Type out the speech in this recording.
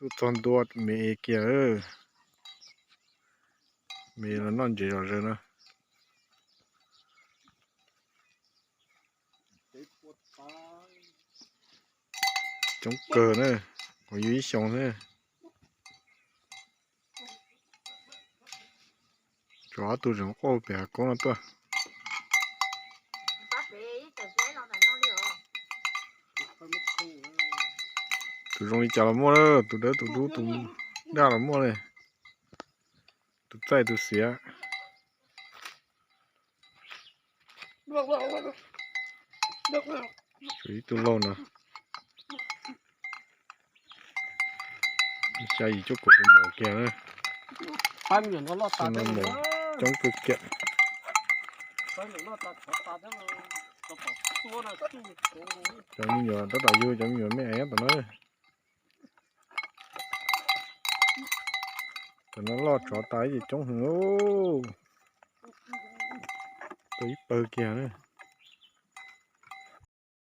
Tuaj txog ntua me kiag, me los noj ntses zom zaws na. Coob kawg na, kuv yug ib xyoos xwb. Tshuav ob tug tseem quaj pem hav koob no tuaj. Tus zoo li cas los muaj, tus dawb tus dub tus daj los muaj li, tus txaij tus xiav. Tshuav ib tug laug no. Xya yim cuaj kaum tus maum kiag na. Xyoo no maum coob kawg kiag. Cov me nyuam tab tom yug cov me nyuam me aiv tom no. Tam no loj tsov tas ib yim coob heev. Tuaj ib pawg kiag.